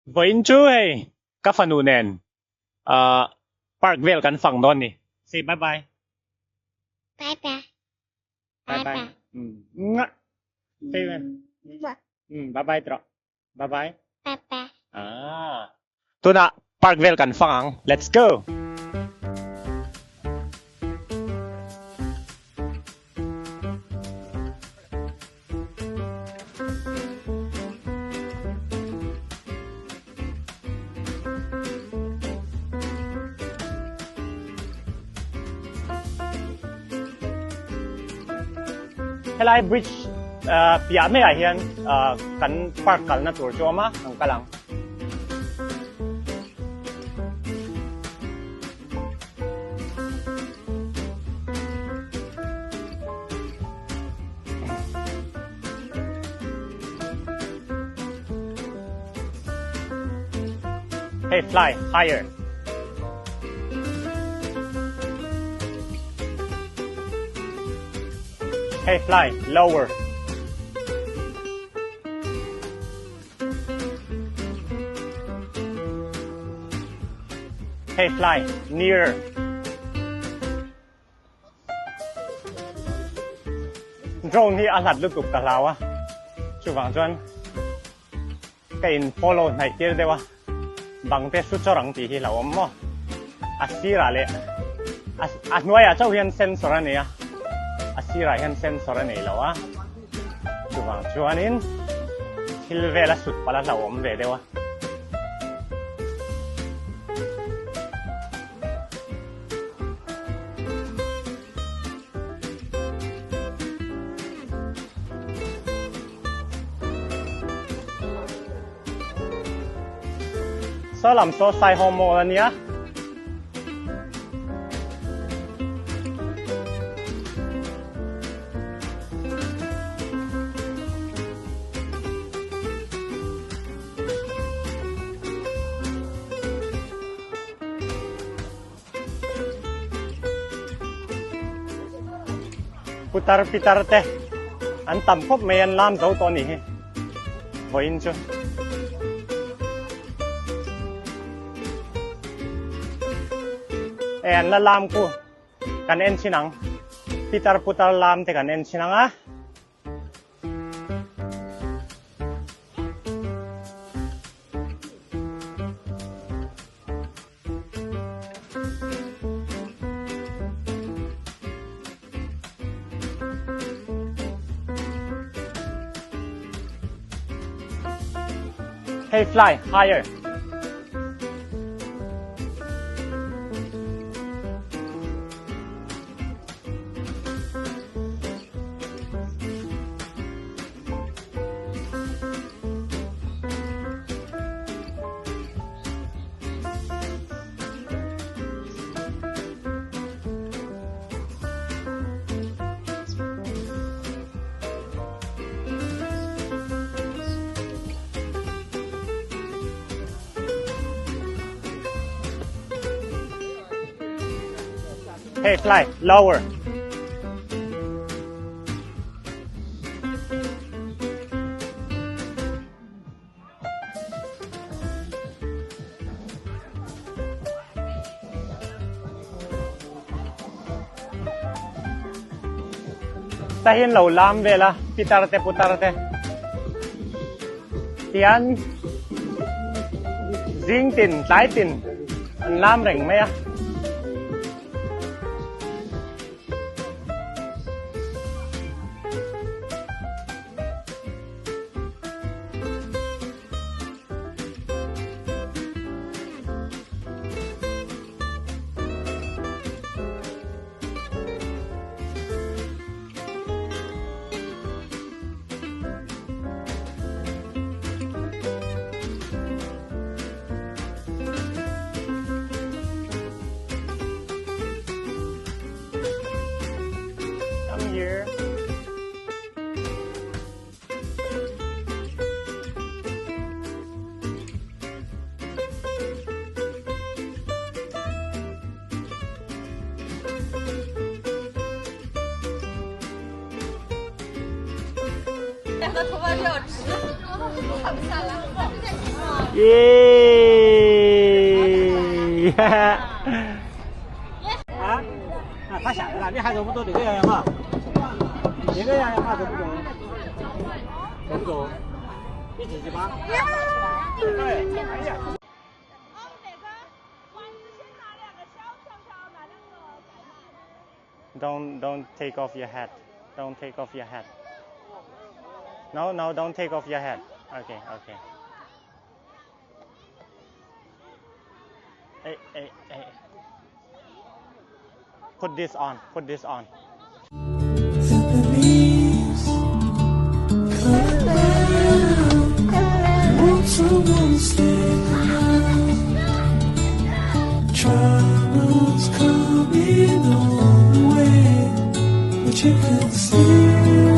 Vawiin chu hei ka fanu nen ahh park vel kan fang dawn ni. Say bye bye. Bye bye. Bye bye. Mwah. Say Mwah. Bye bye trawh. Bye bye. Bye bye. Ah. Tunah park vel kan fang ang. Let's go. Helai bridge piah maiah hian kan park kalna tur chu a awm a, kan kal ang. Hey fly higher. Hey fly lower. Hey fly nearer. Drone hi a hlat lutuk ka hlau a, chuvang chuan ka in follow hnaih tir deuh a, bang te su chawr ang tih hi hlauhawm maw? A sirah leh a hnuaiah chauh hian sensor a nei a, a sirah hian sensor a nei lo a, chuvang chuanin thil vel a sut palh a hlauhawm ve deuh a. Saw lam saw Saiho Mall a nia. Putar pitar te an tam khawp mai an lam zo tawh a nih hi vawiin chu. E an la lam ku kan en chhin ang pitar putar lam te kan en chhin ang a. Hey fly higher. Hey fly lower. Ta hian lo lam vel a pitar te putar te tian zing tin tlai tin an lam reng mai a. Come here. 两个头发比较直。耶！啊？啊，太吓人了！你还认不到这个样嘛？这个样嘛认不动？认不动？你自己吧。哎，哎呀！Don't take off your hat. Don't take off your hat. No, don't take off your hat. Okay. Hey, hey, hey. Put this on. Put this on. Let the leaves come down. Won't someone stick around? Trouble's coming on the way, but you can see.